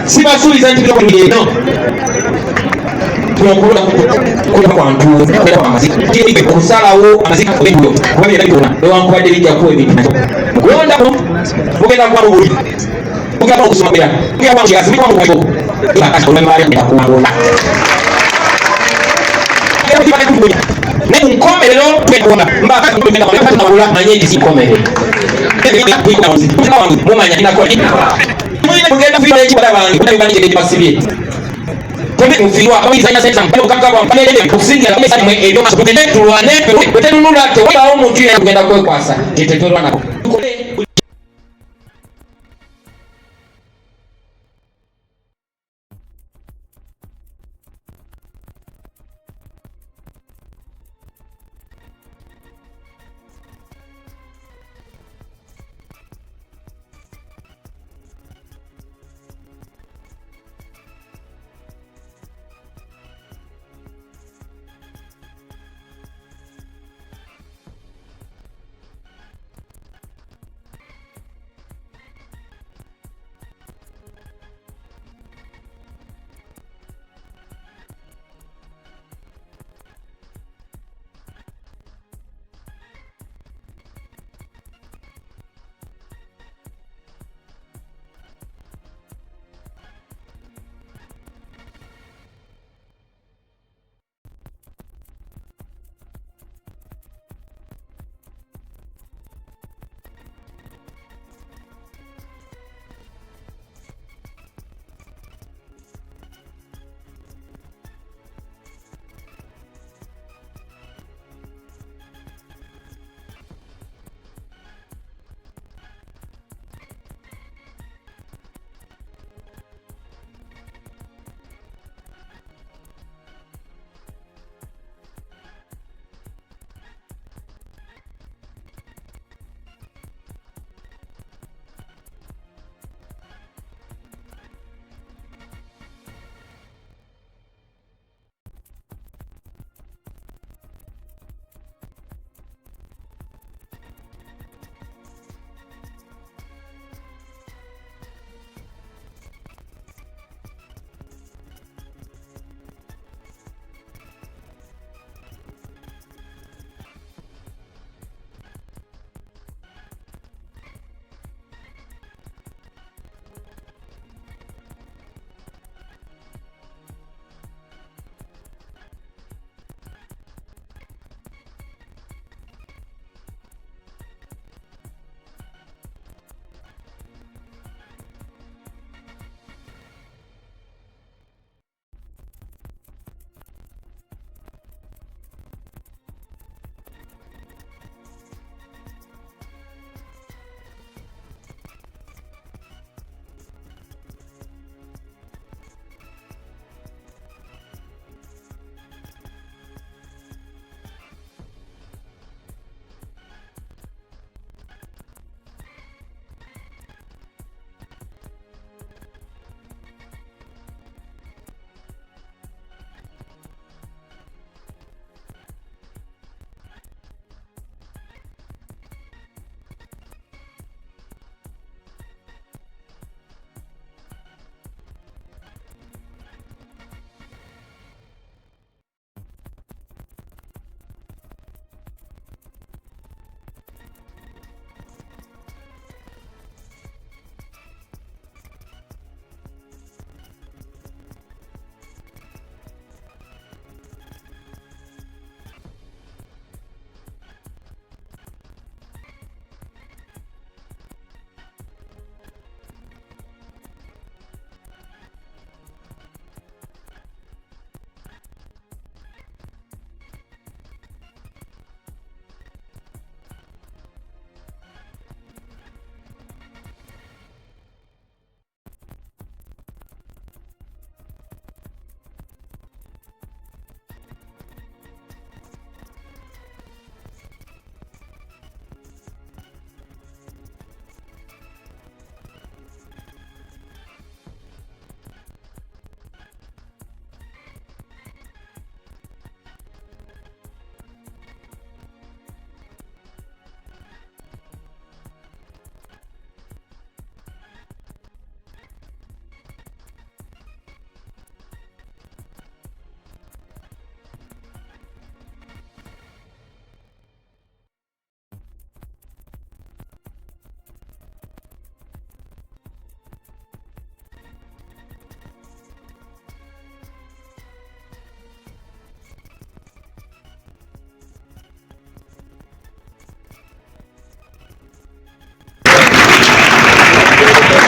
Sibasuubiza nti okusalawo amazika kuba byonna byona newankubadde bijja kuwa ebintu nakyo mukulondako mugenda kuba mubuli mugenda okusoma naye munkomerero manye nti sinkomerero mumanya mugenda bange tugenda kwekwasa tetetwerwanako.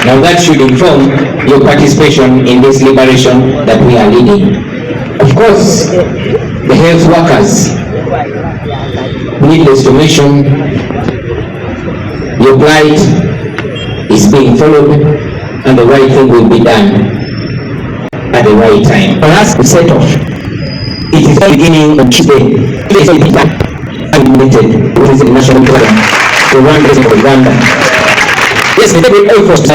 Now that should inform your participation in this liberation that we are leading. Of course, the health workers, needless to mention, your plight is being followed and the right thing will be done at the right time. For us to set off, it is the beginning of Tuesday. It is the national program to run the Uganda. Yes, there's every effort to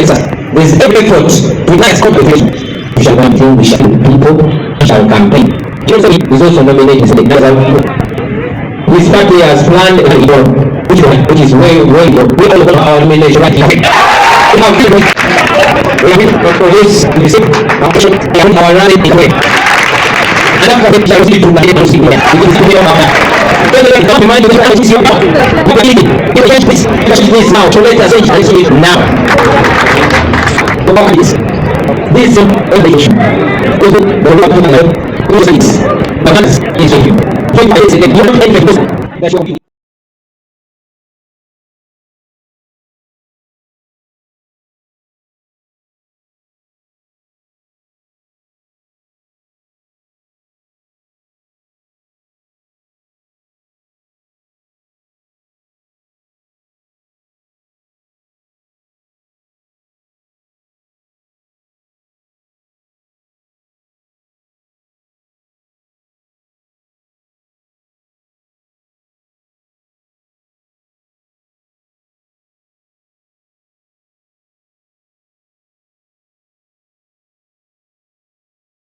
there's every effort to nice competition. We shall campaign, we shall people, we shall campaign. Johnson is also nominated for the His party has planned a which is way, way, we all got our nomination right here. We have our running.